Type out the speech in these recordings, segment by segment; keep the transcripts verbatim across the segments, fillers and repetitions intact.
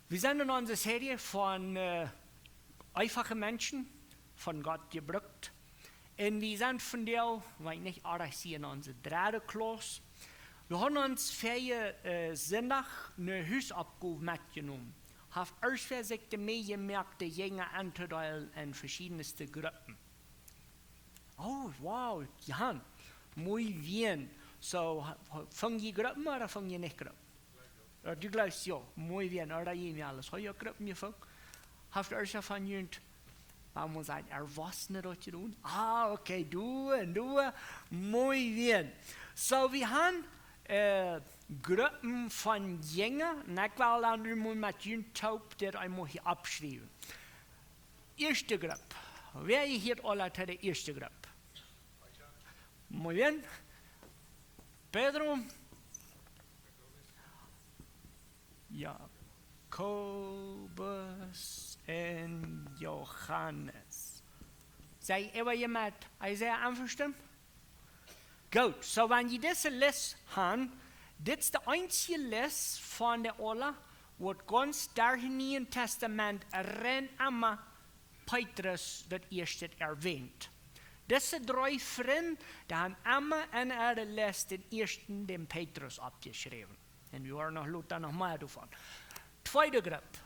Wie sent en onse Serie von äh, eefache Menschen, von Gott jebrukt. Un wie sent vondoag, wan ekj nich oajch sie, en onse dredde Klauss. Wie haben ons väaje äh, Sindach ne Husoppgow metjenomen. Haft ieescht wäa sikj de Meaj jemoakt, de Jinja entodeelen en veschiedne Gruppen. Oh, wow, Jan, muy bien. So, ha- ha- fung jie Gruppen ooda fung jie nich Gruppen? Jo, du jleefst, jo, muy bien, ooda jie mie aules. Hab jie Gruppen jefungen? Haft ieescht von junt, waut mott sennen, Erwachsene daut jedonen? Ah, okay, du un du, muy bien. So, wie haben äh, Gruppen von Jinja, un ekj well dan nu mol met junt toop dit eemol hia oppschriewen. Ieeschte Grupp. Wäa jehieet aula to de ieeschte Grupp? Muy bien. Pedro. Jakobus un Johanes. Sent äwa jie met Isaiah envestemmt? Goot, so wan jie dise List han, dit es de eensje List von de aula, waut gaunz derch daut Niee Tastament rein emma Petrus daut ieeschte erwähnt. Dise dree Frind, dee han emma en äare List dän ieeschten, dän Petrus, oppjeschräwen. Un wie woaren noch lota noch mea doavon. Tweede Grupp.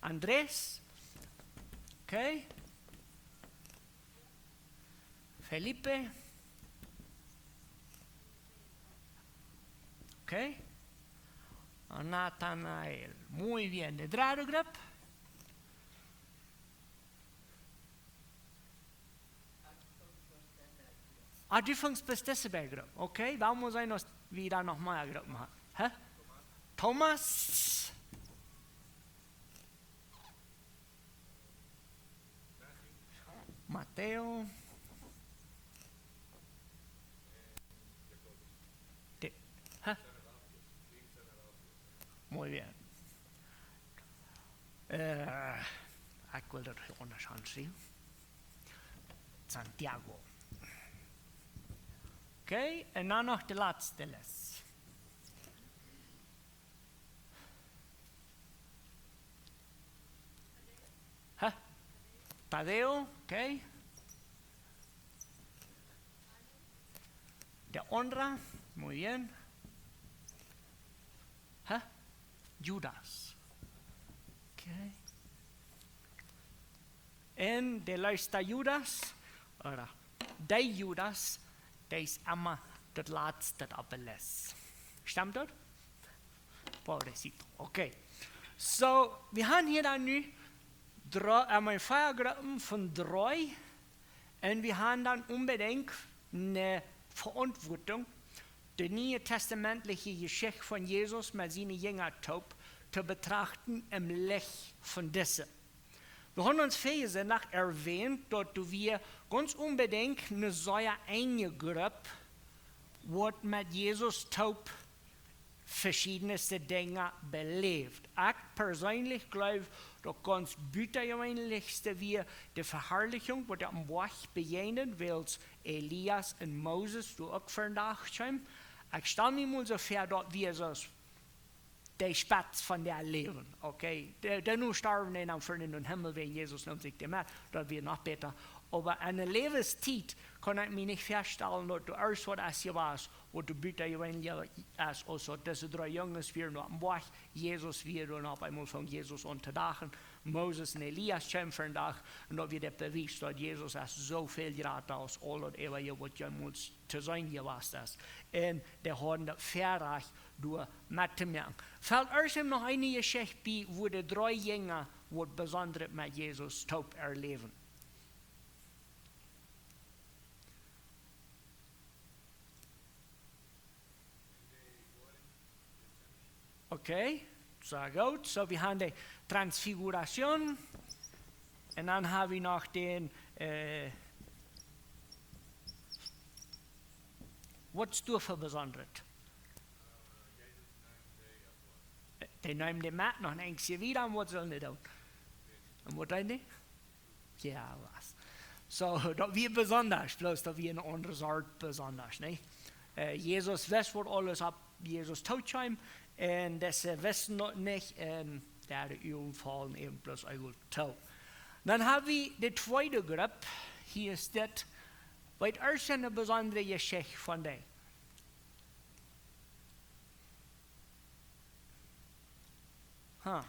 Andreas. Okay. Felipe. Okay. Un Nathanael. Muy bien. De dredde Grupp. Ah, du fungst bie dise Grupp. Okay, dan mott sennen, aus wie dan noch mea Gruppen haben. Hä? Thomas. Mateo. De, hä? Muy bien. Äh, ekj well daut hia aundasch aunschriewen. Santiago. Okay, un dan noch de latste List. Hä? Tadeo, okay. De aundra, muy bien. Hä? Judas. Okay. Un de latste Judas, ooda de Judas, dee es emma daut latste opp de List. Stemt daut? Pobrecito. Okay. So, wie haben hia dan nu dre-, äh, mien, vea Gruppen von dree. Un wie haben dan onbedinjt ne Veauntwuatunk, de niee testamentliche Jeschicht von Jesus met siene Jinja toop to betrachten em Licht von dise. Wie haben ons väaje Sindach erwähnt, daut wie gaunz onbedinjt ne sea enje Grupp woat met Jesus toop veschiedne Dinja beläft. Ekj perseenlich jleew, daut gaunz butajeweenlichste wia de Veharlichunk, waut opp dän Boajch bejäajent, wiels Elias un Moses doa uk vondoag kjeemen. Ekj stal mie mol soo väa, daut wia soo aus de Spetz von daut Läwen, okay? De, de nu storwen un dan fuaren em Himmel, wan Jesus neem sikj dee met, daut wia noch bäta. Oba enne Läwenstiet kaun ekj mie nich väastalen, daut doa ieescht waut es jewast, waut doa butajeweenlich es, aus daut dise dree Junges wieren opp dän Boajch, Jesus wia doa opp eemol, funk Jesus aun to dachen, Moses un Elias kjeemen vondoag, un daut wia de Bewies, daut Jesus es soo väl jrata aus aul daut äwaje, waut jemols to seenen jewast es. Un dee hauden daut Väarajcht, doa met to moaken. Felt ieescht noch eene Jeschicht bie, wua de dree Jinja waut Besondret met Jesus toop erläwen. Okay, sea goot. So, wie haben de Transfiguration. Un dan haben wie noch dän, äh, waut es doa fa Besondret? Dee neemen dee met noch een Enjtje wieda, un waut sellen dee doonen? Un waut deeden dee? Jo, waut? So, daut wia besondasch, bloos daut wia eene aundre Sort besondasch, nä? Äh, Jesus wist, waut aules opp Jesus tookjeem, un dise wisten daut nich, un dee Uagen follen äwen bloos eemol too. Dan hab wie de tweede Grupp. Hia es dit, weet jie eene besondre Jeschicht von dee? Huh.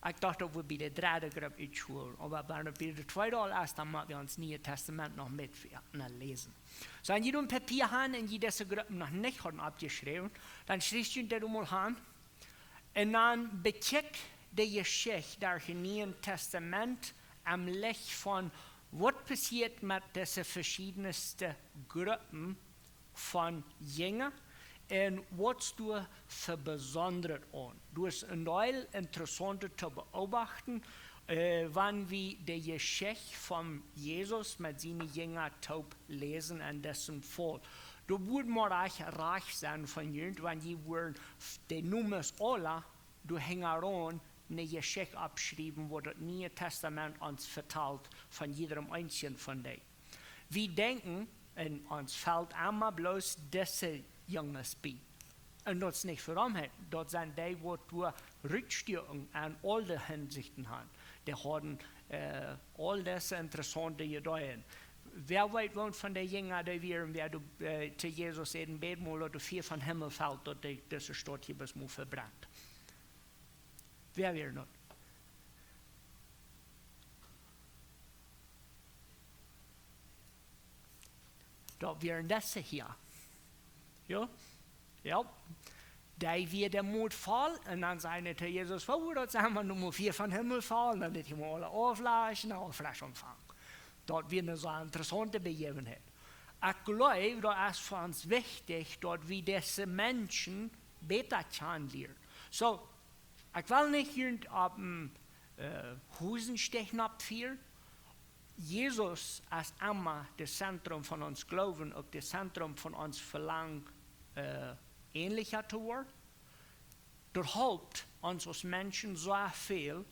Ekj docht, daut wie bie de dredde Grupp utschulen, oba wan wie bie de tweede aul es, dan motten wie ons Niee Tastament noch met läsen. Soo, wan jie een Papia haben un jie dise Gruppen noch nich hauden oppjeschräwen, dan schrift jie daut mol aun. Un dan bekjikj de Jeschicht derch daut Niee Tastament aum Licht von waut passieet met dise veschiedne Gruppen von Jinja un waut doa fa besondret aun. Daut es een Deel interessauntet to beobachten, äh, wan wie de Jeschicht von Jesus met siene Jinja toop läsen en disen Faul. Daut wudd mau rajcht, rajcht sennen von junt, wan jie wudden de Nomes aula doa hinjaraun eene Jeschicht oppschriewen, waut daut Niee Tastament ons vetalt von jiedrem eenen von dee. Wie denkjen, un ons felt emma bloos dise Junges bie. Un daut es nich fa Fromheit, daut sent dee, waut doa Rutstoten en aule Hinsichten haben. Dee hauden, äh, aul dise interessaunte Ideeen. Wäa weet, waut von de Jinja, dee wieren, wäa doa, äh, to Jesus säden: "Bät mol, daut doa Fia vom Himmel felt, daut dee, dise Staut hia bloos mol vebrent." Wäa wia daut? Daut wieren dise hia. Jo? Jo. Dee wia de Moot voll, un dan säd hee to Jesus: "Woo, daut sent mau Fia vom Himmel felt, dan daut hia mol aule auflajchen, aule fresch aunfangen." Daut wia eene sea interessaunte Bejäwenheit. Ekj jleew, daut es fa ons wichtich, daut wie dise Menschen bäta kjanen lieren. Soo, ekj well nich hia opp een, äh, Hosenstich nopp fieren. Jesus es emma daut Zentrum von ons Gloowen, uk daut Zentrum von ons Velangen, äh, änelja to woaren. Daut halpt ons aus Menschen soo väl,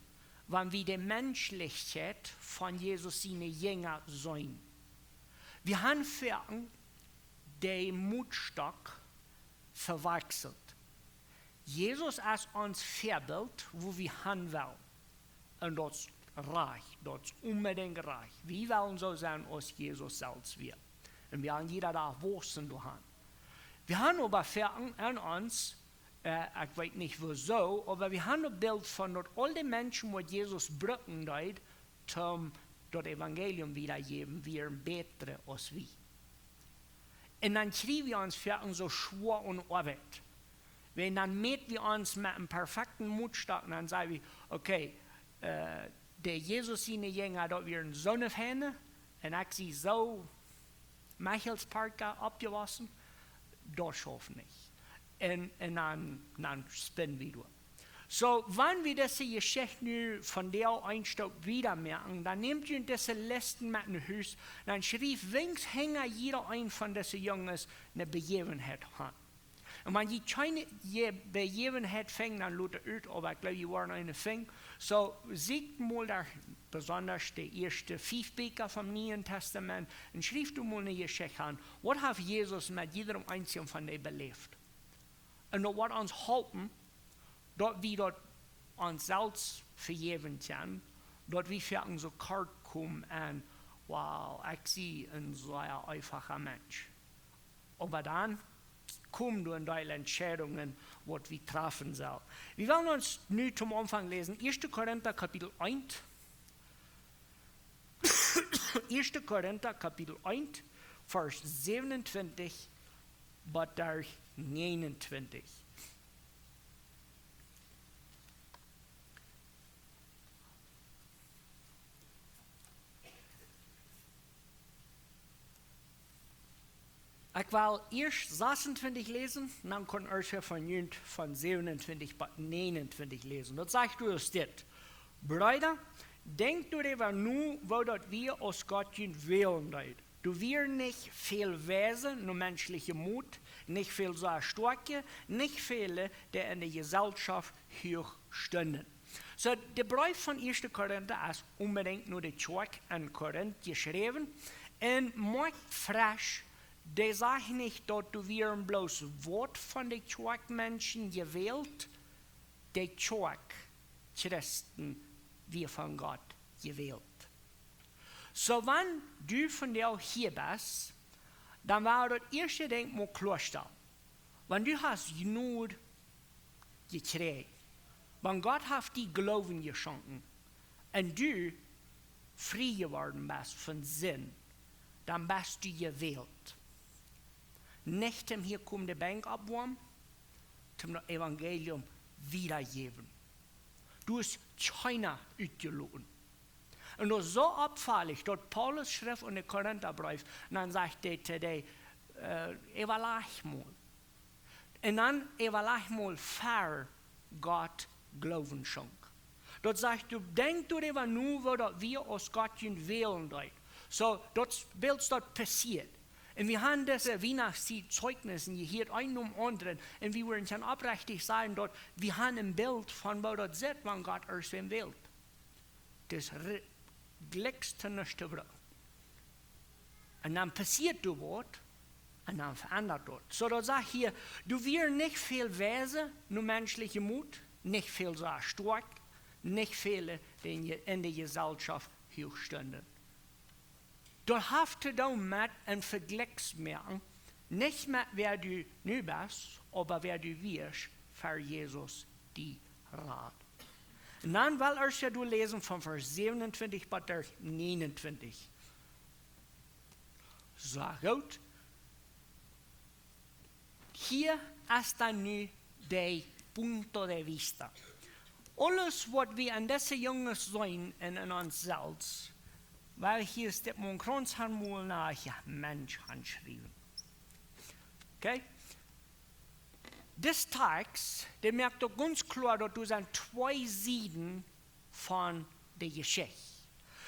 wan wie de Menschlichkjeit von Jesus siene Jinja seenen. Wie haben foaken dän Mootstock vewakjselt. Jesus es ons Väabilt, wua wie han wellen. Un daut es rajcht, daut es onbedinjt rajcht. Wie wellen soo sennen, aus Jesus selfst wia. Un wie haben jieda Dach wausen doaraun. Wie haben oba foaken aun ons, äh, ekj weet nich wuarom, oba wie haben een Bilt von daut aul dee Menschen, waut Jesus brucken deed, toom daut Evangelium wiedajäwen, wieren bätre aus wie. Un dan kjrie wie ons foaken soo schwoa aun Oabeit. Wan dan mäten wie ons met eenen perfekten Mootstock, dan saj wie: "Okay, äh, de Jesus siene Jinja, daut wieren soone feine, un ekj sie soo Mechelsparka oppjewossen, daut schauft nich." Un, un dan, dan spinn wie doa. Soo, wan wie dise Jeschicht nu von doa een Stoot wieda moaken, dan nämt jie dise Listen met no Hus, dan schrieft weens hinja jieda een von dise Junges eene Bejäwenheit aun. Un wan jie kjeene Bejäwenheit finjen, dan lot et ut, oba ekj jleew, jie woaren eene finjen. Soo, sieekjt mol doa besonda de ieeschte fief Bieekja vom Nieen Tastament un schrieft doa mol eene Jeschicht aun. Waut haft Jesus met jiedrem eenen von dee beläft? Un daut woat ons halpen, daut wie daut ons selfst vejäwen kjennen, daut wie foaken soo kort komen un: "Wow, ekj sie een sea eefacha Mensch." Oba dan komen doa een Deel Entscheidungen, waut wie trafen sellen. Wie wellen ons nu toom Aunfank läsen, ieeschte Korinta Kapitel eent. Ieeschte Korinta Kapitel eent, Varsch säwenuntwintich bat Varsch näajenuntwintich. Ekj well ieescht sasuntwintich läsen, dan kaun ekj von junt von säwenuntwintich bat näajenuntwintich läsen. Daut sajcht doa dit: "Breeda, denkjt doaräwa no, woo daut wia, aus Gott junt wälen deed. Doa wieren nich väl Weise no menschlichem Moot, nich väl sea stoakje, nich väle, dee enne Jeselschoft huach stunden." Soo, de Breef von ieeschte Korinta es onbedinjt no de Kjoakj en Korinth jeschräwen un moakt fresch Dee sajcht nich daut doa wieren bloos waut von de Kjoakjmenschen jewält, de Kjoakj, Christen, wia von Gott jewält. Soo wan du vondoag hia best, dan woa daut ieeschte Dinkj mol kloastalen. Wan du hast Jnod jekjräajen, wan Gott haft die Gloowen jeschonken un du frie jeworden best von Sind, dan best du jewält. Nich om hia komen de Benkj oppwoamen, om daut Evangelium wiedajäwen. Du best kjeena utjeloten. Un daut es soo oppfaulich, daut Paulus schrift en de Korintabreef, un dan sajcht hee to dee, äh, äwalaj mol. Un dan äwalaj mol ver Gott Gloowen schonk. Daut sajcht, du denkjst doaräwa no, woo daut wia aus Gott junt wälen deed. Soo, daut es, wiels daut passieet. Un wie haben dise Wienachtstiet Zeijnissen jehieet, eent nom aundren. Un wie wudden kjennen oprechtich sajen, daut wie haben een Bilt von woo daut sitt, wan Gott ieescht wäm wält. Daut es re-, jlikjs to nuscht to brucken. Un dan passieet doa waut, un dan veendat daut. Soo daut sajcht hia, doa wieren nich väl Weise no menschlichem Mot, nich väl soo stoakj, nich väle, dee en de Jeselschoft huach stunden. Daut haft to doonen met een Vejlikj moaken, nich met wäa du nu best, oba wäa du wieescht, ver Jesus die rad. Un dan well ekj ieescht doa läsen von Varsch säwenuntwintich bat de näajenuntwintich. Soo goot. Hia es dan nu de punto de vista. Aules waut wie aun dise Junges seenen un aun ons selfst, wiels hia es dit mol een Krauns aun mol no, jo, Mensch, aunschriewen. Okay? Dis Tekst, dee moakt uk gaunz kloa, daut doa sent twee Sieden von de Jeschicht.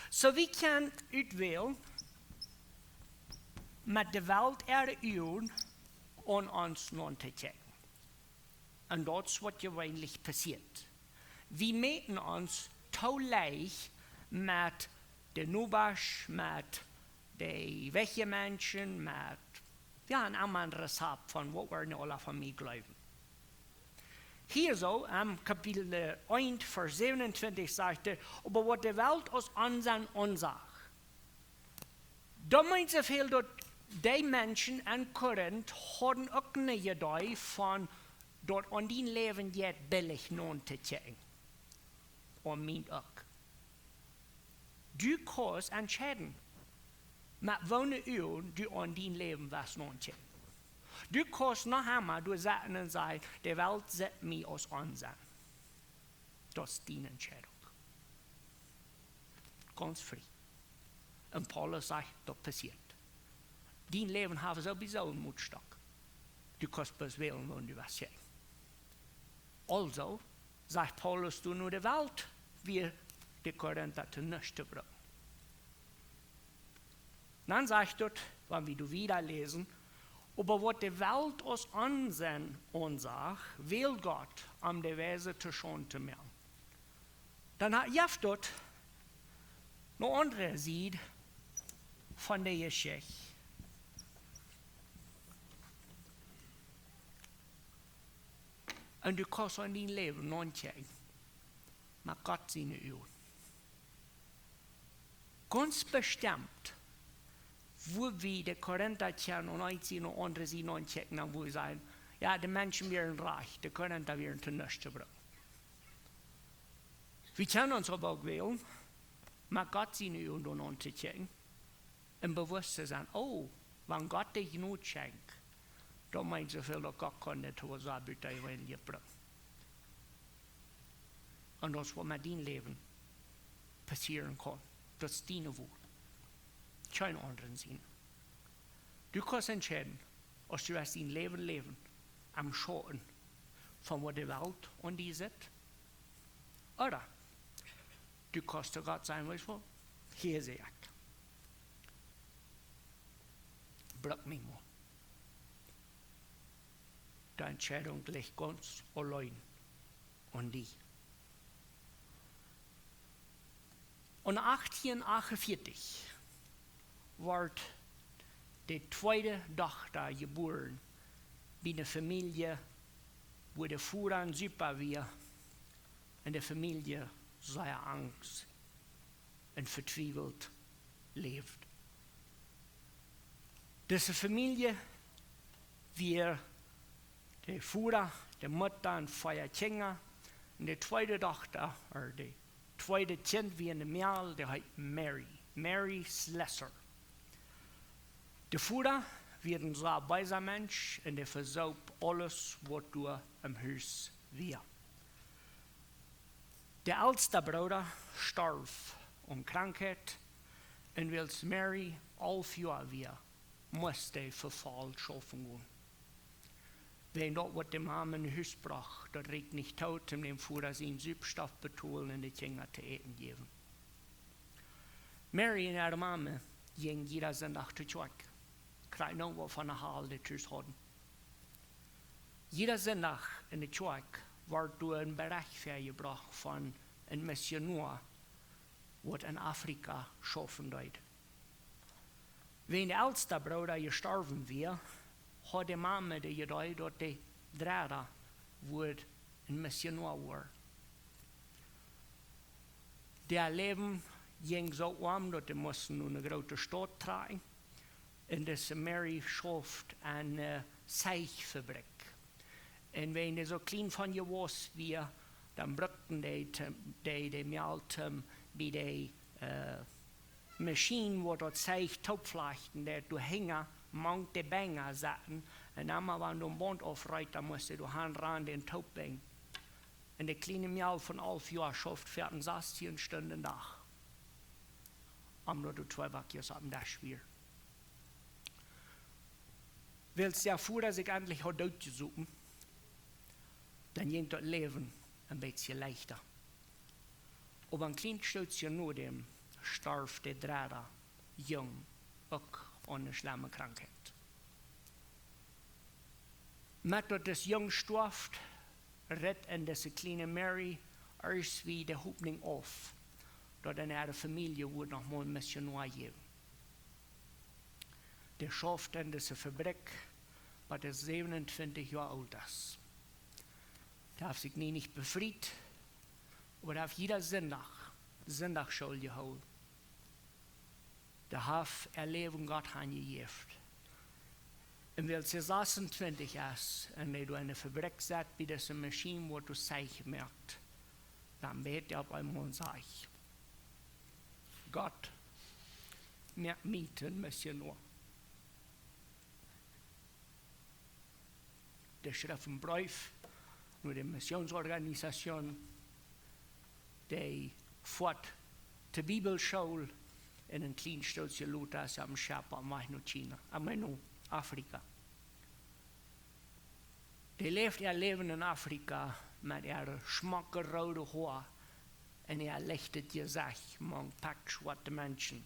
Soo, wie kjennen utwälen, met de Welt äare Uagen aun ons nauntokjikjen. Un daut es waut jeweenlich passieet. Wie mäten ons too leicht met de Nobasch, met de rikje Menschen, met, jo, een aundret Rezept von waut wie nu aula von mie jleewen. Hia soo, em Kapitel eent, Varsch säwenuntwintich, sajcht hee, oba waut de Welt aus Onsenn aunsach. Daut meent soo väl, daut dee Menschen en Korinth hauden uk een Idee von daut aun dien Läwen jeit billich nauntokjikjen. Un mient uk. Du kaust entscheiden, met woone Uagen du aun dien Läwen west nauntokjikjen. Du kaust noch emol doa sitten un sajen, de Welt sitt mie aus Onsenn. Daut es diene Entscheidunk. Gaunz frie. Un Paulus sajcht, daut passieet. Dien Läwen haft sowieso een Motstock. Du kaust bloos wälen, wua du west gonen. Aulsoo, sajcht Paulus, doa no de Welt, wia de Korinta to nuscht to brucken. Dan sajcht daut, wan wie doa wieda läsen, oba waut de Welt aus Onsenn aunsach, wält Gott, om de Weise to Schaund to moaken. Dan ha-, jeft daut eene aundre Sied von de Jeschicht. Un du kaust aun dien Läwen naunkjikjen, met Gott siene Uagen. Gaunz bestemt, woo wie de Korinta kjennen aun eene Sied un aundre Sied naunkjikjen, dan woo wie sajen, jo, de Menschen wieren rajcht, de Korinta wieren to nuscht to brucken. Wie kjennen ons oba uk wälen, met Gott siene Uagen doa nauntokjikjen. Un bewusst to sennen, oh, wan Gott de Jnod schenkjt, daut meent soo väl, daut Gott kaun dit soo buten jebrukt. Un daut es waut met dien Läwen passieren kaun. Daut es diene Wol. Kjeen aundren siene. Du kaust entscheiden, aus du west dien Läwen läwen, aum Schauten von waut de Welt aun die sitt, ooda du kaust to Gott sajen, weetst waut, hia sie ekj. Bruk mie mau. De Entscheidunk licht gaunz auleen aun die. Un achtieen achtundvieetich wort de tweede Dochta jebuaren bie ne Famielje, wua de Voda een Süpa wia un de Famielje sea angst un vetwiewelt läwd. Dise Famielje wia de Voda, de Mutta un vea Kjinja. Un de tweede Dochta, ooda de tweede Kjint, wia ne Mejal, dee heet Mary, Mary Slessor. De Voda wia een sea beesa Mensch un dee vesoop aules, waut doa em Hus wia. De elsta Brooda storf aun Krankheit, un wiels Mary alf Joa wia, must dee fa Voll schaufen gonen. Wäajen daut, waut de Mame no Hus brocht, daut rieekjt nich too, om däm Voda sien Süpstoff betolen un de Kjinja to äten jäwen. Mary un äare Mame jinjen jieda Sindach to Kjoakj, krakjt no waut von ne Hal dee tus hauden. Jieda Sindach en de Kjoakj wort doa een Berecht väajebrocht von een Missionoa, waut en Afrika schaufen deed. Wan de elsta Brooda jestorwen wia, haud de Mame de Iedee, daut de dredda wudd een Missionoa woaren. Daut Läwen jinkj soo om, daut dee musten no ne groote Staut trakjen. Un dise Mary schauft aun ne Zeichfabrik. Un wan dee soo kjlien von jewast wia, dan bruckten dee, dee, dee Mejal bie de, äh, Maschien, waut daut Zeich toopflajchten deed, doa hinja mank de Benja setten. Un emma wan doa een Baunt aufreet, dan must dee doa han rannen un toopbinjen. Un de kjliene Mejal von alf Joa schauft vea un sastieen Stunden Dach, om daut doa twee Wajch opp däm Desch wia. Wiels de Voda sikj entlich haud dootjesopen, dan jinkj daut Läwen een bät leichta. Oba een kjlien Stootje no däm storf de dredda Jung uk aun ne schlemme Krankheit. Met daut dis Jung storf, ritt en dise kjliene Mary ieescht wada de Hopninj auf, daut en äare Famielje wudd noch mol een Missionoa jäwen. Dee schauft en dise Fabrik, bat dee säwenuntwintich Joa oolt es. Dee haft sikj nie nich befriet, oba dee haft jieda Sindach, Sindachschool jehoolen. Dee haft äa Läwen Gott hanjejäft. Un wiels see sasuntwintich es un dee doa en de Fabrik sett, bie dise Maschien, waut daut Zeich moakt, dan bät dee opp eemol un sajcht: Gott, moak mie to een Missionoa. Dee schrift een Breef no de Missionsorganisation, dee foat de Bibelschool, un een kjlien Stootje lota es see oppem Schepp oppem Wajch no China, oppem Wajch no Afrika. Dee läft äa Läwen en Afrika met äare schmocke roode Hoa un äa lichtet Jesecht mank pekjschwoate Menschen.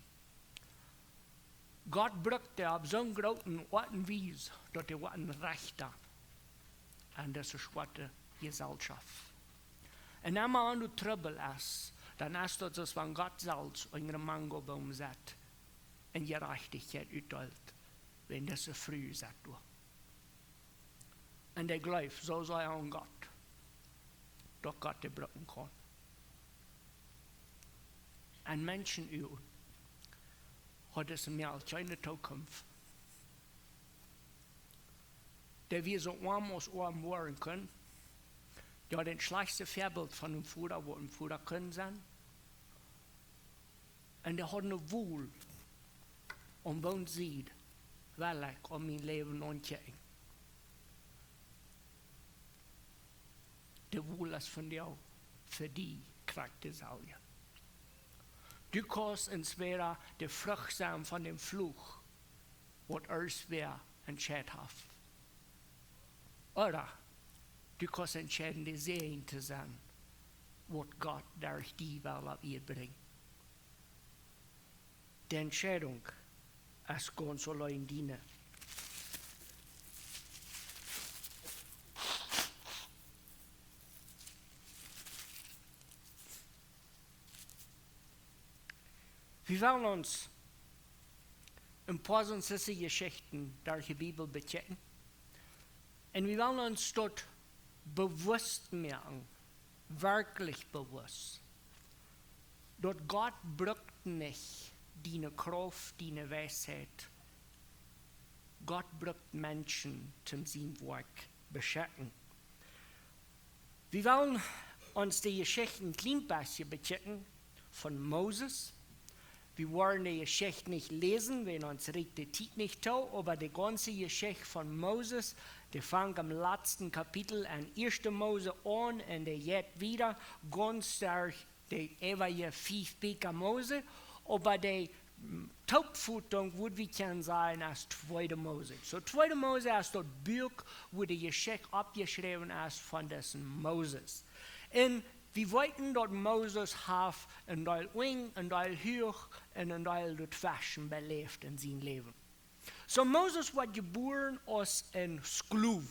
Gott brukt dee opp soone groote Oat un Wies, daut dee woat een Rechta en dise schwoate Jeselschoft. Un emma wan doa Trubbel es, dan es daut soo aus wan Gott selfst eenen Mangoboom sett un Jerajchtichkjeit utdeelt, wan dise Fru sett doa. Un dee jleeft soo sea aun Gott, daut Gott dee brucken kaun. En Menschenuagen haud dise Mejal kjeene Tookunft. Dee wia soo oam aus oam woaren kunn. Dee haud daut schlajchtste Väabilt von een Voda, waut een Voda kunn sennen. Un dee haud ne Wol aun beid Sieden, well ekj aun mien Läwen aunkjikjen. De Wol es vondoag fa die krakjt deeselwje. Du kaust entwäda de Frucht sennen von däm Fluch, waut ieescht wäa entscheet haft. Ooda du kaust entscheiden, de Säajen to sennen, waut Gott derch die well opp Ieed brinjen. De Entscheidunk es gaunz auleen diene. Wie wellen ons Een poa von dise Jeschichten derch de Bibel bekjikjen. Un wie wellen ons daut bewusst moaken, werkjlich bewusst, daut Gott brukt nich diene Krauft, diene Weisheit. Gott brukt Menschen, om sien Woakj to beschekjen. Wie wellen ons de Jeschicht een kjlien bät bekjikjen von Moses. Wie woaren de Jeschicht nich läsen, wiels ons rieekjt de Tiet nich too, oba de gaunze Jeschicht von Moses, dee fangt aum latsten Kapitel en ieeschte Mose aun un dee jeit wieda gaunz derch de äwaje fief Bieekja Mose, oba de, mm, Toopfotunk, wudd wie kjennen sajen, es tweede Mose. Soo, tweede Mose es daut Buak, wua de Jeschicht oppjeschräwen es von disen Moses. Un wie weeten, daut Moses haft een Deel unjen, een Deel huach un een Deel doatweschen beläft en sien Läwen. Soo, Moses woat jebuaren aus een Sklow.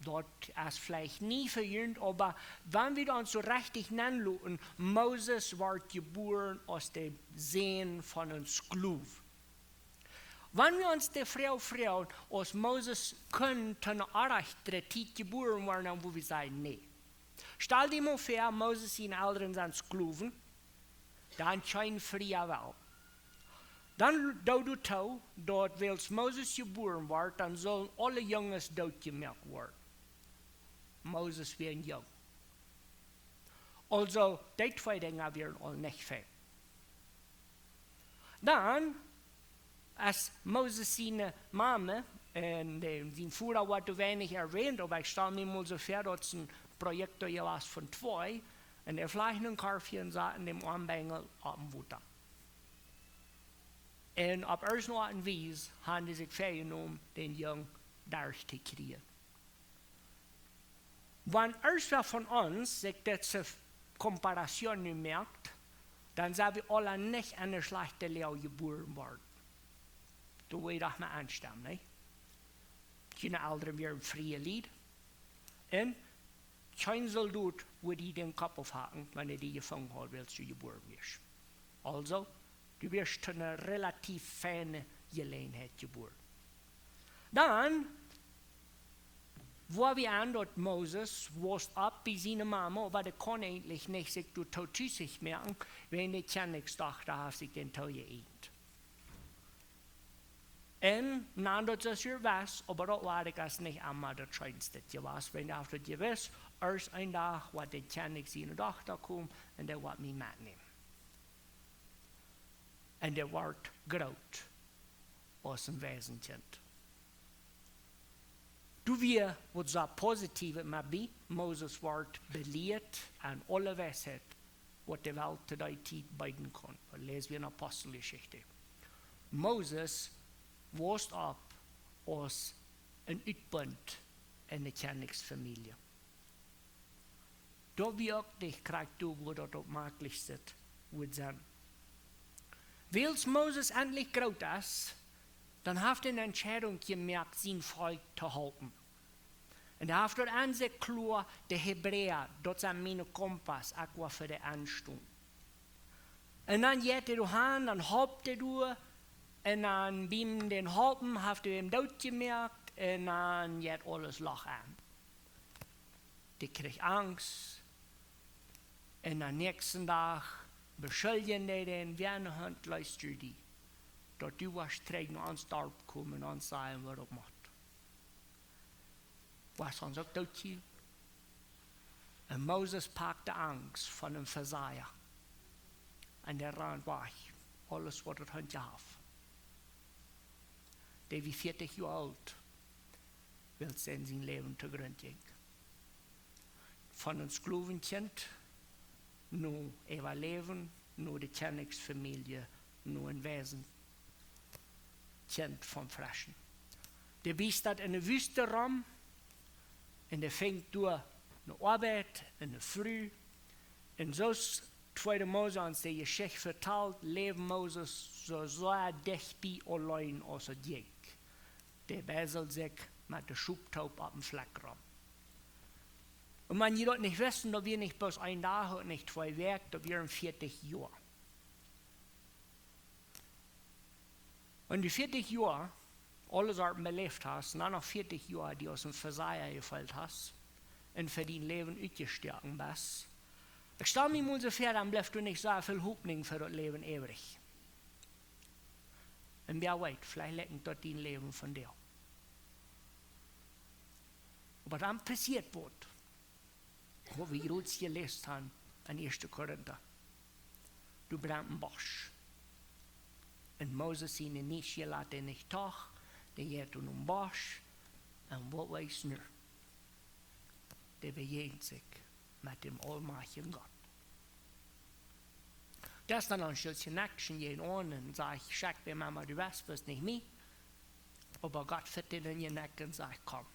Daut es veleicht nich fa junt, oba wan wie dan soo rajcht nenloten, Moses woat jebuaren aus de Sän von een Sklow. Wan wie ons de Froag froagen, aus Moses kunn to eene rajchte Tiet jebuaren woaren, dan wudd wie sajen, nä. Stal die mol väa, Moses siene Elren sent Sklowen, dan kjeen frie Well. Dan doo doatoo, daut wiels Moses jebuaren woat, dan sullen aule Junges dootjemoakt woaren. Moses wia een Jung. Aulsoo, dee twee Dinja wieren aul nich fein. Dan, aus Moses siene Mame un de, sien Voda woat doa weinich erwähnt, oba ekj stal mie mol soo väa, daut es een Projekt doa jewast von twee, un dee flajchten een Korf un saten dän oamen Benjel opp een Wota. Un opp irjent eene Oat un Wies haben dee sikj väajenomen, dän Jung derch to kjrieen. Wan irjentwäa von ons sikj dise Comparación nu moakt, dan sent wie aula nich en eene schlajchte Loag jebuaren worden. Doa woa jie doch mau enstemmen, nä? June Elren wieren frie Lied. Un kjeen Soldot wudd die dän Kopp aufhacken, wan hee die jefungen haud, wiels du jebuaren wieescht. Aulsoo, du wieescht to eene relativ feine Jeläajenheit jebuaren. Dan, woo wie aun daut Moses wuss opp bie siene Mame, oba dee kunn eejentlich nich sikj doatoo tusich moaken, wiels de Kjennichsdochta haft sikj dän toojeeejent. Un, na, daut es hia west, oba daut woat ekj aus nich emma daut scheenste jewast, wiels dee haft daut jewist, ieescht een Dach woat de Kjennich siene Dochta komen un dee woat mie metnämen. Un dee woat groot aus een Weisenkjint. Doa wia waut soo positievet met bie, Moses woat belieet en aule Weisheit, waut de Welt to dee Tiet beeden kunn. Daut läs wie en Aposteljeschicht. Moses wuss opp aus een Utbunt en de Kjennichsfamielje. Daut wia uk nich krakjt doa, wua daut opp mäajlich wudd sennen. Wiels Moses entlich groot es, dan haft hee eene Entscheidunk jemoakt, sien Volkj to halpen. Un hee haft doa aun sikj kloa, de Hebräa, daut sent miene Kompas, ekj woa fa dee enstonen. Un dan jeit hee doa han, dan halpt hee doa, un dan biem dän halpen haft hee am dootjemoakt, un dan jeit aules Loch aun. Dee kjrieech Angst, un dän näakjsten Dach beschuljen dee dän, wäa en de Haunt leest du die, daut du woascht trigj no ons Darp komen un ons sajen, waut opp mott. Woascht ons uk dootjäwen? Un Moses pakt de Angst von een Vesaja. Un dee rant wajch. Aules waut daut Huntje haft. Dee wia vieetich Joa oolt, wiels hee sien Läwen to Grunt jinkj. Von een Sklowenkjint no Äwaläwen, no de Kjennichsfamielje, no een Weisenkjint vom Freschen. Dee wiest daut en de Wüste rom, un dee finjt doa eene Oabeit un eene Fru. Un soo aus tweede Mose ons de Jeschicht vetalt, läwd Moses soo, soo dicht bie auleen aus et jinkj. Dee bäseld sikj met de Schoptoop opp een Flakj rom. Un wan jie daut nich wisten, daut wia nich bloos een Dach un nich twee Wäakj, daut wieren vieetich Joa. Wan du vieetich Joa aule Sachen beläft hast un dan noch vieetich Joa die aus een Vesaja jefeelt hast un fa dien Läwen utjestoaken best, ekj stal mie mol soo väa, dan blift doa nich soo väl Hopninj fa daut Läwen äwrich. Un wäa weet, veleicht lekjent daut dien Läwen vondoag. Oba dan passieet waut, waut wie jrods jeläst haben en Ieeschte Korinta. Doa brennt een Bosch. Un Moses siene Nieschia lat dee nich doch, dee jeit no dän Bosch. Un waut wia nu? Dee bejäajent sikj met dän aulmajchtjen Gott. Daut es dan een Stekj Action, jie aun un sajcht: "Schekj wäm emma du west, bloos nich mie." Oba Gott fat dän em Jeneck un sajcht: "Komm,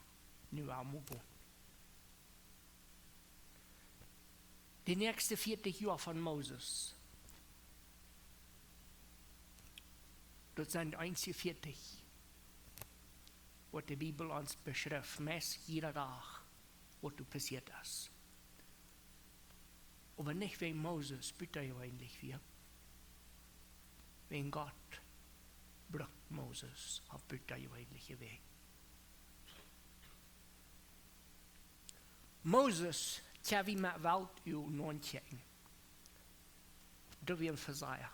nu woa wie gonen." De näakjste vieetich Joa von Moses, daut sent de eensje vieetich, waut de Bibel ons beschrift, meist jieda Dach, waut doa passieet es. Oba nich wäajen Moses butajeweenlich wia, wäajen Gott brukt Moses opp butajeweenliche Wäaj. Moses, tja, wie met Welt jo nonkjikjen, daut wia een Vesaja.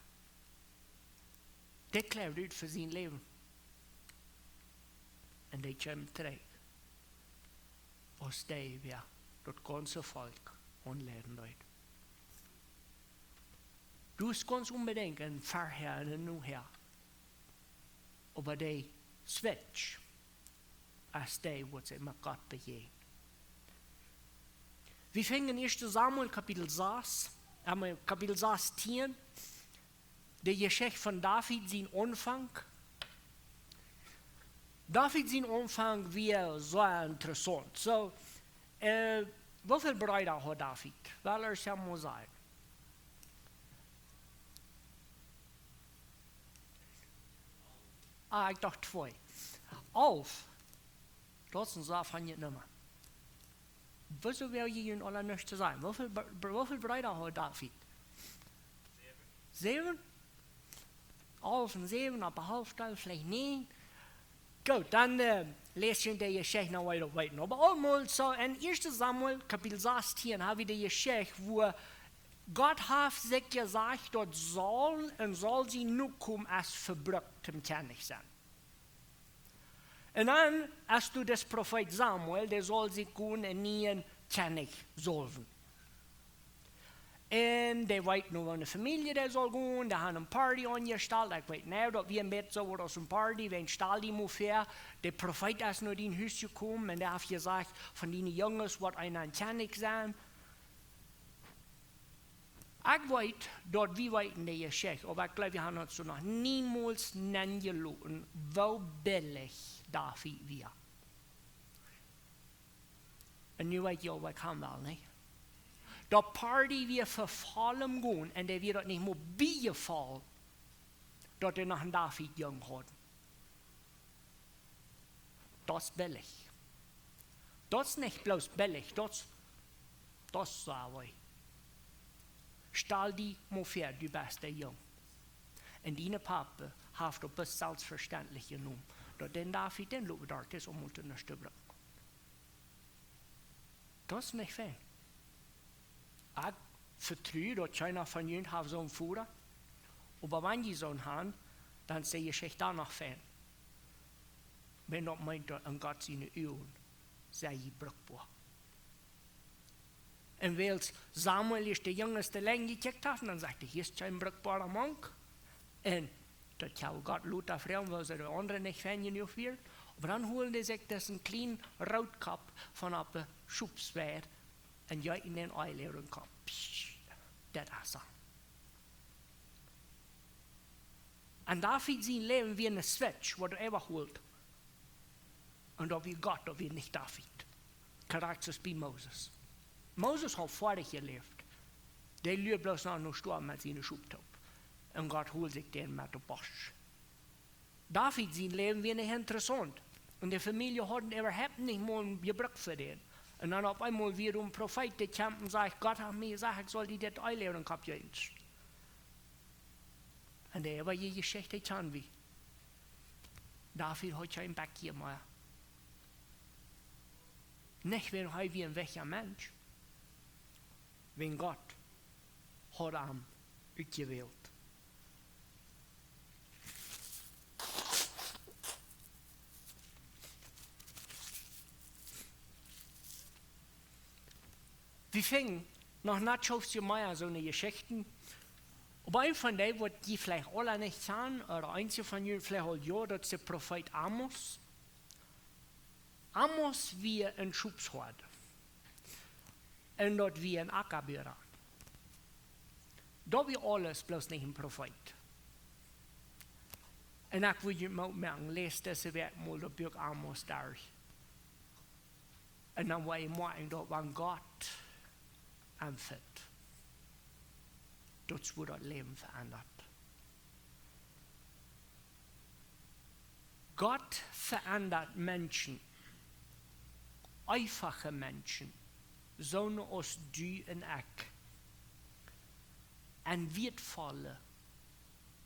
Dee kjleefd ut fa sien Läwen. Un dee kjeem trigj aus dee, wäa daut gaunze Volkj aunleiden deed. Du best gaunz onbedinjt een Verhäa un een Nohäa. Oba dee Switch es dee, waut sikj met Gott bejäajent. Wie finjen en Ieeschte Samuel Kapitel sas, äh, Kapitel sastieen, de Jeschicht von David sien Aunfank. David sien Aunfank wia sea interessaunt. Soo, äh, woo väl Breeda haud David? Well, ieescht mol sajen. Ah, ekj docht twee. Alf. Daut es een sea feine Numma. Wuarom well jie junt aula nuscht to sajen? Woo väl Bre-, Bre-, woo väl Breeda haud David? Säwen? Alf un säwen, opp de Halft, veleicht näajen. Goot, dan, äh, läs jie de Jeschicht noch wieda wieda. Oba aulemol soo, en Ieeschte Samuel Kapitel sastieen hab wie de Jeschicht, wua Gott haft sikj jesajcht, daut Saul un Saul sien Nokomen es vebrukt toom Kjennich sennen. Un dan es doa dis Profeet Samuel, dee saul sikj gonen een nieen Kjennich saulwen. Un dee weet nu, wua de Famielje dee saul gonen, dee haben een Party aunjestalt, ekj weet nich, daut wia een bät soo waut aus een Party, wäajen stal die mol väa, de Profeet es no dien Hus jekomen un dee haft jesajcht, von diene Junges woat eena een Kjennich sennen. Ekj weet, daut wie weeten de Jeschicht, oba ekj gleew, wie haben ons doa noch niemols nenjeloten, woo billich David wia. Un nu weet jie, waut ekj han well, nich? Daut Party wia vefaulen gonen un dee wia daut nich mol biejefollen, daut dee noch een David jung hauden. Daut es billich. Daut es nich bloos billich, daut es, daut es soo. Stal die mol väa, du best de Jung. Un diene Papa haft daut bloos selfstvestentlich jenomen, daut dän David, dän loten wie doa, dee es aulmol to nuscht to brucken. Daut es nich fein. Ekj vetru, daut kjeena von junt haft soon Voda. Oba wan jie soon han, dan es de Jeschicht dan noch fein. Wan daut meent, daut en Gott siene Uagen sie jie brukboa. Un wiels Samuel ieescht de Junges lang jekjikjt haft, dan sajcht hee: "Hia es kjeen brukboara Mank." Un daut kaun Gott lota froagen, wiels see de aundre nich fein jenuach wieren. Oba dan holden see sikj disen kjlienen Rootkopp von opp de Schopsweid un jeeten dän Ei äwa dän Kopp. Psst, daut es hee. En David sien Läwen wia een Switch, waut doa äwaholt. Un daut wia Gott, daut wia nich David. Krakjt soo aus bie Moses. Moses haud foadich jeläft. Dee luad bloos noch no Stoa met siene Schop toop. Un Gott hold sikj dän met opp Bosch. David sien Läwen wia nich interessaunt. Un de Famielje hauden äwahaupt nich mol jebrukt fa dän. Un dan opp eemol wia een Profeet, dee kjemt un sajcht: "Gott haft mie jesajcht, ekj saul die dit Ei äwa dän Kopp jeeten." Un de äwaje Jeschicht kjann wie. David haud kjeen Bekj mea. Nich wäajen hee wia een wajcha Mensch, wäajen Gott haud am utjewält. Wie finjen noch nat soo väl mea soone Jeschichten. Oba eent von dee, waut jie veleicht aula nich kjanen, ooda eenje von junt veleicht aul jo, daut es de Profeet Amos. Amos wia een Schopshoad. Un daut wia een Akjabua. Daut wia aules, bloos nich een Profeet. Un ekj wudd junt mau moaken, läst dise Wäakj mol daut Buak Amos derch. Un dan woa jie moakjen daut, wan Gott am finjt, daut woat daut Läwen veendat. Gott veendat Menschen, eefache Menschen, soone aus du un ekj, un wieetvolle,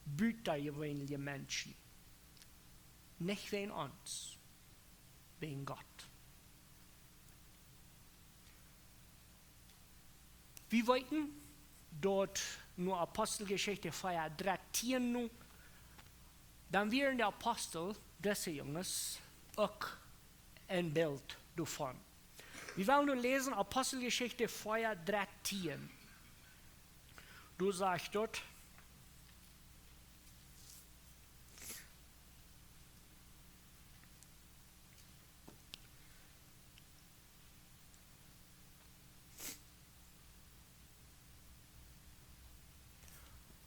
butajeweenelje Menschen, nich wäajen ons, wäajen Gott. Wie weeten, daut no Aposteljeschicht vea, dartieen no, dan wieren de Apostel, dise Junges, uk een Bilt doavon. Wie wellen nu läsen Aposteljeschicht vea, dartieen. Doa sajcht daut,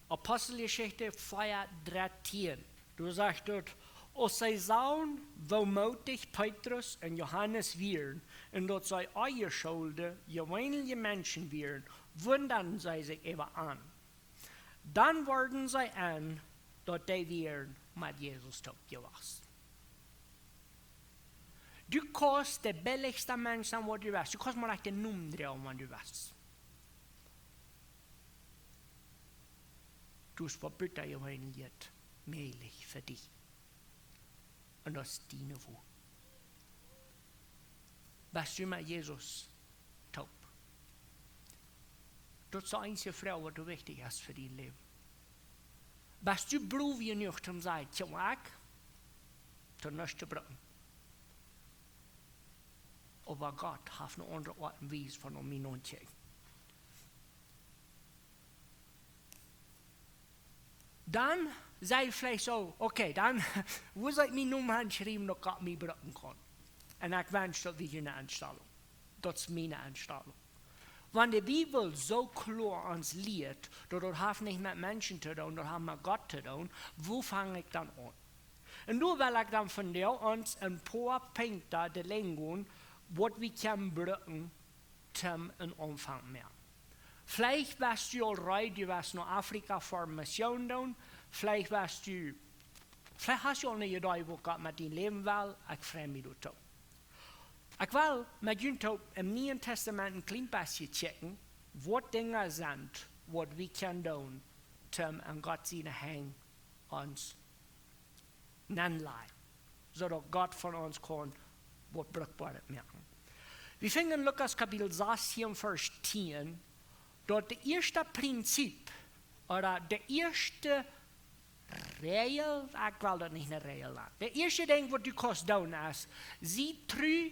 Aposteljeschicht vea, dartieen. Doa sajcht daut, aus see sagen, woo mootich Petrus un Johanes wieren, un daut see onjeschulje, jeweenelje Menschen wieren, wundaden see sikj äwa an. Dan worden see en, daut dee wieren met Jesus toop jewast. Du kaust de billichste Mensch sennen, waut du west. Du kaust mau nich dän Nomen droagen, wan du west. Du hast waut butajeweeneljet mäajlich fa die. Un daut es diene Woo. Best du met Jesus toop? Daut es de eensje Froag, waut doa wichtich es fa dien Läwen. Best du broof jenuach, om to sajen, kjikj mau, ekj, daut es nuscht to brucken? Oba Gott haft eene aundre Oat un Wies von om mie notookjikjen. Dan saj jie veleicht soo, okay, dan, woo saul ekj mienen Nomen hanschriewen, daut Gott mie brucken kaun? Un ekj wensch, daut wia june Enstalunk. Daut es miene Enstalunk. Wan de Bibel soo kloa ons lieet, daut daut haft nich met Menschen to doonen, daut haft met Gott to doonen, woo fang ekj dan aun? Un doa well ekj dan vondoag ons een poa Punkten de Lenj gonen, waut wie kjennen brucken, toom een Aunfank moaken. Veleicht best du aul reed, du west no Afrika fa Mission doonen. Veleicht best du, veleicht hast du aul eene Idee, waut Gott met dien Läwen well. Ekj frei mie doatoo. Ekj well met junt toop em Nieen Tastament een kjlien bät checken, waut Dinja sent, waut wie kjennen doonen, toom en Gott siene Henj ons nenlajen, soo daut Gott von ons kaun waut Brukboaret moaken. Wie finjen en Lukas Kapitel sastieen, Varsch tieen, daut de ieeschte Prinzip, ooda de ieeschte Räajel, ekj well daut nich eene Räajel nanen. De ieeschte Dinkj, waut du kaust doonen, es, sie tru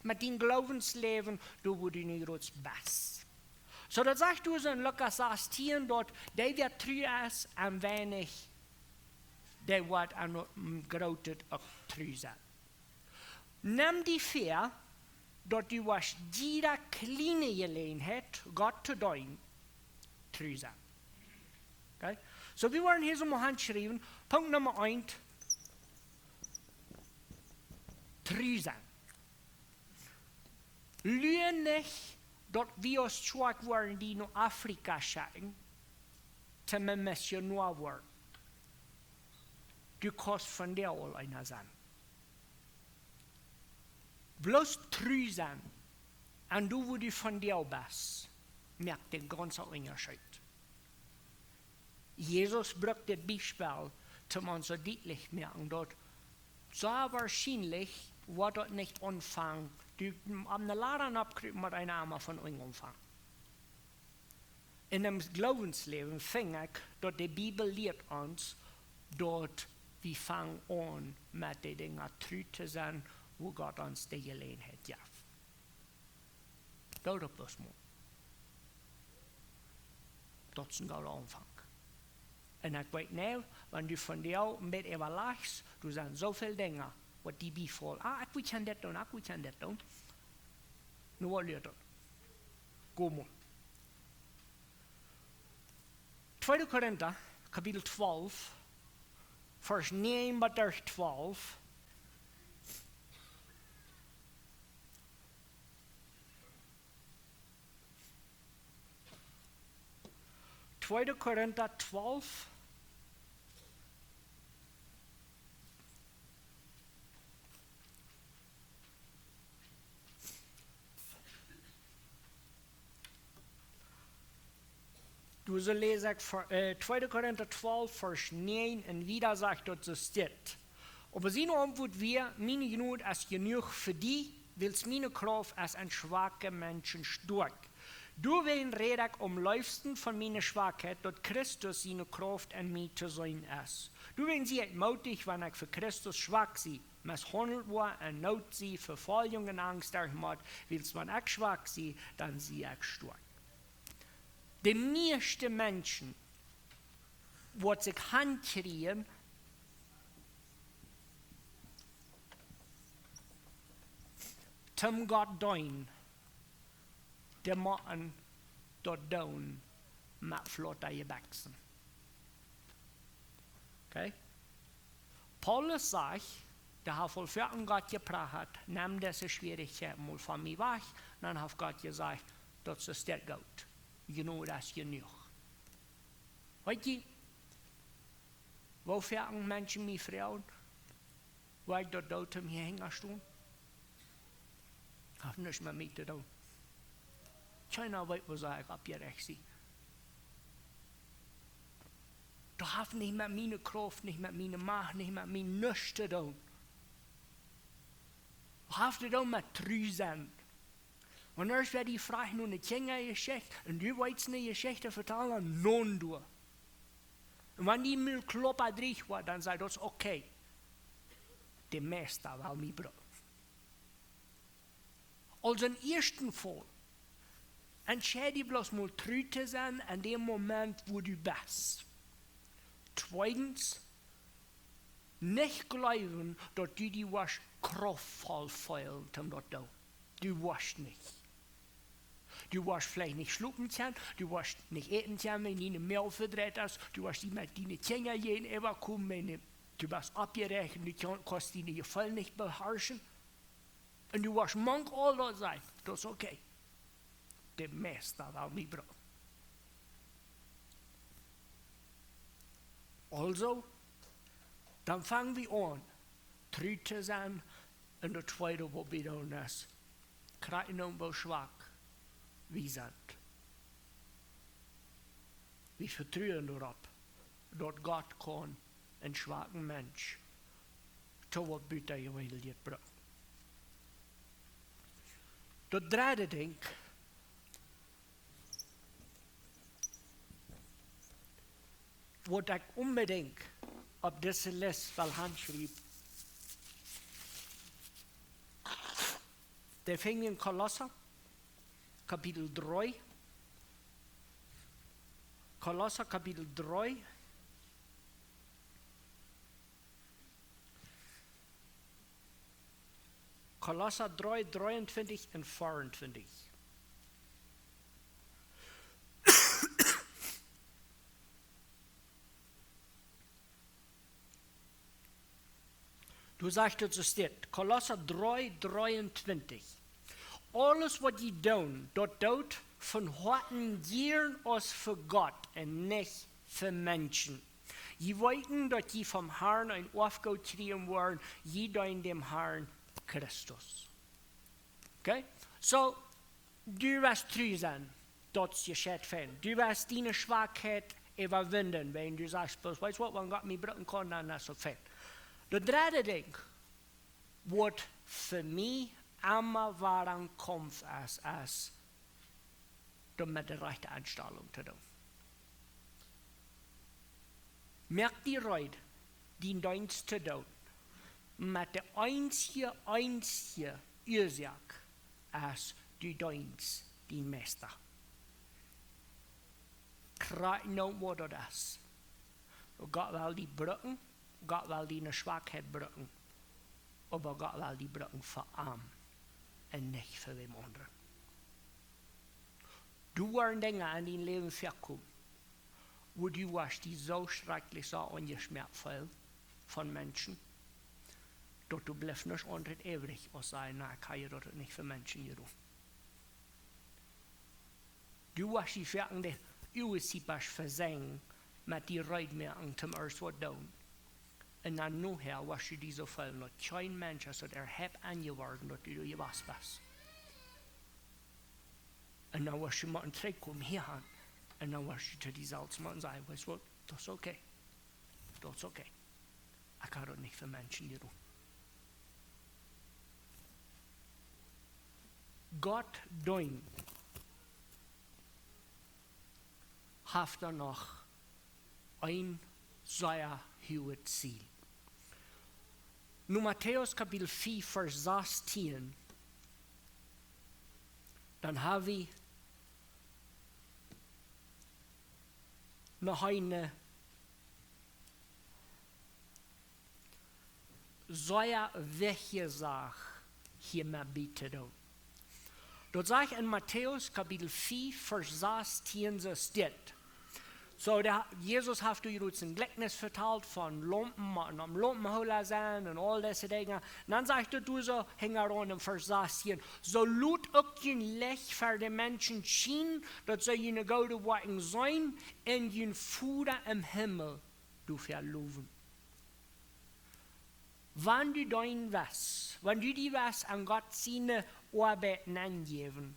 met dien Gloowensläwen, doa wua du nu groots best. Soo, daut sajcht doa soo en Lukas sastieen, daut dee, wäa tru es aun weinich, dee woat aun waut grootet uk tru sennen. Nem die väa, daut du woascht jiede kjliene Jeläajenheit, Gott to deenen, tru sennen. Okay? Soo, wie woaren hia soo mau hanschriewen, Punkt Numma eent, tru sennen. Lua nich, daut wie aus Kjoakj woaren die no Afrika schekjen, toom een Missionoa woaren. Du kaust vondoag aul eena sennen. Bloos tru sennen, aun doa wua du vondoag best, moakt dän gaunzen Unjascheet. Jesus brukt dit Biespel, toom ons soo dietlich moaken, daut Sea woarschienlich woat daut nich aunfangen, du, aun de Ladda oppkrupen met een Emma von unjen aunfangen. En däm Gloowensläwen finj ekj, daut de Bibel lieet ons, daut wie fangen aun met de Dinja tru to sennen, wua Gott ons de Jeläajenheit jeft. Doo daut bloos mol. Daut es een gooda Aunfank. Un ekj weet nu, wan du vondoag een bät äwalajchst, doa sent soo väl Dinja, waut die biefollen. Ah, ekj wudd jieren dit doonen, ekj wudd jieren dit doonen. Nu, waut lieet daut? Go mol. Tweede Korinta, Kapitel twalf, Varsch näajen bat twalf. Tweede Korinta twalf. Doa soo läs ekj ver-, äh, Tweede Korinta twalf, Varsch näajen, un wieda sajcht daut soo dit. Oba siene Auntwuat wia: Miene Jnod es jenuach fa die, wiels miene Krauft es en schwake Menschen stoakj. Doawäajen räd ekj aum leefsten von miene Schwakheit, daut Christus siene Krauft en mie to seenen es. Doawäajen sie ekj mootich, wan ekj fa Christus schwak sie, meshaundelt woa, en Noot sie, Vefoljunk un Angst derchmoak, wiels wan ekj schwak sie, dan sie ekj stoakj. De mieeschte Menschen, waut sikj hankjrieen, toom Gott deenen, dee motten daut doonen met flotte Jebekjsen. Okay? Paulus sajcht, dee haft aul väl aun Gott jeprachat: Nemm dise Schwierichkjeit mol von mie wajch. Dan haft Gott jesajcht: Daut es dit goot. Jnod es jenuach. Weet jie, woo väl Menschen mie froagen, woo ekj daut doo, toom hia hinjen stonen? Haft nuscht met mie to doonen. Kjeena weet, woo sea ekj oppjerecht sie. Daut haft nich met miene Krauft, nich met miene Macht, nich met mien nuscht to doonen. Daut haft to doonen met tru sennen. Wan irjentwäa die froacht no ne Kjinjajeschicht un du west ne Jeschicht vetalen, dan no doa. Un wan die mol kloppendreist woat, dan saj: Daut es okay. De Meista well mie brucken. Aulsoo, em ieeschten Faul, entscheid die bloos mol tru to sennen en däm Moment, wua du best. Tweedens, nich jleewen, daut du die woascht krauftvoll feelen, toom daut doonen. Du woascht nich. Du woascht veleicht nich schlopen kjennen, du woascht nich äten kjennen, wan diene Moag vedreit es, du woascht die met diene Kjinja jäajenäwa komen, wan du best oppjerecht un du kaun-, kaust diene Jefeelen nich beharschen. Un du woascht mank aul daut sennen, daut es okay. De Meista well mie brucken. Aulsoo, dan fang wie aun, tru to sennen, un daut tweede, waut wie doonen, es, krakjt nu, woo schwak wie sent. Wie vetruen doaropp, daut Gott kaun een schwaka Mensch to waut butajeweenlichet brucken. Daut dredde Dinkj, waut ekj onbedinjt opp dise List well hanschriewen, dee finj wie en Kolossa, Kapitel dree. Kolossa, Kapitel dree. Kolossa dree, dreeuntwintich un veauntwintich. Doa sajcht et soo, steit, Kolossa dree, dreeuntwintich: Aules waut jie doonen, daut doot von Hoaten jieren aus fa Gott un nich fa Menschen. Jie weeten, daut jie vom Harn een Oafgoot kjrieen woaren, jie deenen däm Harn Christus. Okay? So, du woascht tru sennen, daut es je scheen. Du woascht diene Schwakheit äwawinjen, wan du sajchst: Weetst waut, wan Gott mie brucken kaun, dan es daut fein. Daut dredde Dinkj, Waut fa mie emma wada een Kaumf es, es daut met de rajchte Enstalunk to doonen. Moak die reed, dien Deenst to doonen, met de eensje, eensje Uasoak es, du deenst dien Meista. Krakjt nu waut daut es. Gott well die brucken, Gott well diene Schwakheit brucken, oba Gott well die brucken fa am un nich fa wäm aundren. Doa woaren Dinja en dien Läwen väakomen, wua du woascht die soo schrakjlich soo aunjeschmäat feelen von Menschen, daut du blift nuscht aundret äwrich aus sajen: "Na, ekj hab daut nich fa Menschen jedonen." Du woascht die foaken de Uagen vesenjen met die reed moaken toom ieescht waut doonen. Un dan nohäa woascht du die soo feelen, daut kjeen Mensch es daut erhaupt aunjeworden, daut du doa jewast best. Un dan woascht du mau een Trigj komen hia aun. Un dan woascht du to die selfst mau sajen: "Weetst waut, daut es okay. Daut es okay. Ekj hab daut nich fa Menschen jedonen." Gott deenen haft doa noch een sea huaget Ziel. Nu Matäus Kapitel fief, Varsch sastieen, dan hab wie noch eene sea wichtje Sach hia met bie to doonen. Daut sajcht en Matäus Kapitel fief, Varsch sastieen, soo steit: Soo, de, Jesus haft doa jrods een Jlikjnis vetalt von Laumpen, waut aum Laumpenhoola sent un aul dise Dinja. Dan sajcht daut doa soo hinjaraun en Varsch sastieen: "Soo lot uk jun Licht ver de Menschen schienen, daut see june goode Woakjen seenen un jun Voda em Himmel doafäa lowen." Wan du deenen west, wan du die west aun Gott siene Oabeit nenjäwen,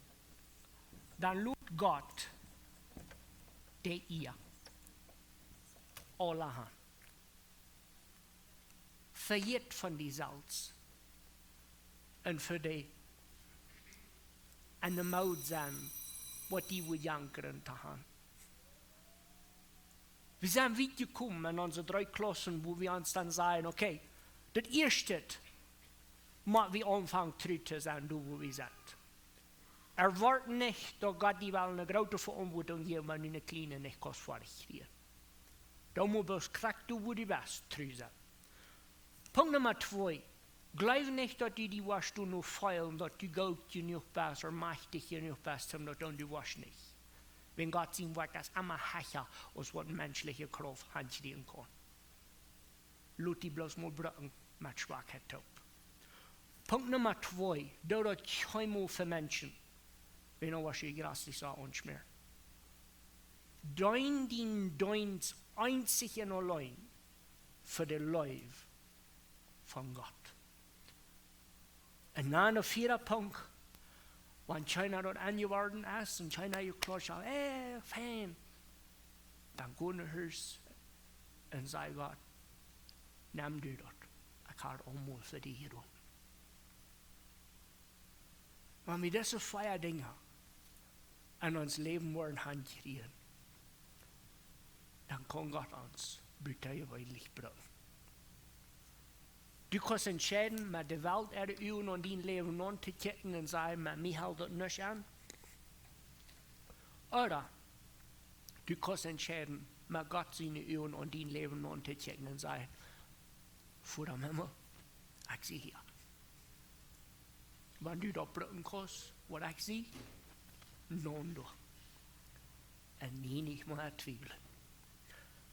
dan lot Gott de Ea aula han. Vejät von die selfst un fa dee en de Mood sennen, waut die woat jankren to han. Wie sent wiet jekomen en onse dree Klaussen, wua wie ons dan sajen: "Okay, daut ieeschte mott wie aunfangen tru to sennen, doa wua wie sent." Erwoat nich, daut Gott die well eene groote Veauntwuatunk jäwen, wan du eene kjliene nich kaust foadich kjrieen. Doa mott bloos krakjt doa, wua du best, tru sennen. Punkt Numma twee. Jleew nich, daut du die woascht doano feelen, daut du goot jenuach best ooda majchtich jenuach best, om daut to doonen, du woascht nich. Wiels Gott sien Woakj es emma hecha aus waut menschliche Krauft hankjrieen kaun. Lot die bloos mol brucken met Schwakheit toop. Punkt Numma twee. Doo daut kjeenmol fa Menschen, wiels dan woascht du die jraslich soo aunschmäaren. Deen dien Deenst eenzich un auleen fa de Leew von Gott. Un dan de vieede Punkt: Wan kjeena daut enjeworden es un kjeena jeklotscht haft, "Ey, fein," dan go no Hus un saj: "Gott, nemm du daut. Ekj hab aul mol fa die jedonen." Wan wie dise vea Dinja en ons Läwen woaren hankjrieen, dan kaun Gott ons butajeweenlich brucken. Du kaust entscheiden, met de Welt äare Uagen aun dien Läwen auntokjikjen un sajen: "Met mie helt daut nuscht aun." Ooda du kaust entscheiden, met Gott siene Uagen aun dien Läwen auntokjikjen un sajen: "Voda em Himmel, ekj sie hia. Wan du daut brucken kaust, waut ekj sie, dan doa." Un nie nich mea twiewlen.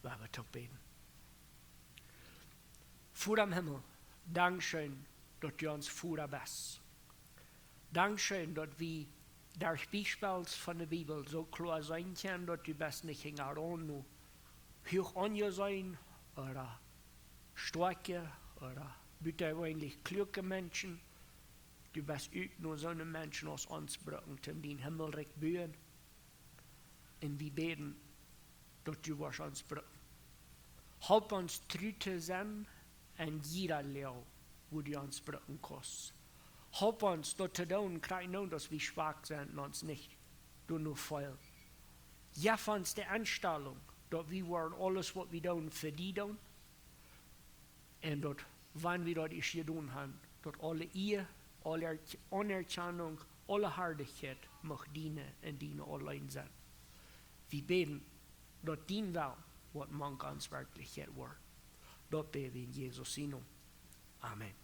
Lot ons toop bäden. Voda em Himmel, dankscheen, daut du ons Voda best. Dankscheen, daut wie derch Biespels von de Bibel soo kloa seenen kjennen, daut du best nich hinjaraun no huach aunjeseene ooda stoakje ooda butajeweenlich kluake Menschen. Du best ut no soone Menschen aus ons brucken, toom dien Himmelrikj buen. Un wie bäden, daut du woascht ons brucken. Help ons tru to sennen en jieda Loag, wua du ons brucken kaust. Help ons daut to doonen, krakjt nu aus wie schwak sent un ons nich doano feelen. Jeff ons de Enstalunk, daut wie woaren aules waut wie doonen fa die doonen. Un daut, wan wie daut ieescht jedonen haben, daut aule Ea, aule Erk-, Aunerkjanunk, aule Harlichkjeit mucht diene un diene auleen sennen. Wie bäden, daut dien Well woat mank ons Werkjlichkjeit woaren. Daut bäd wie en Jesus sien Nomen. Amen.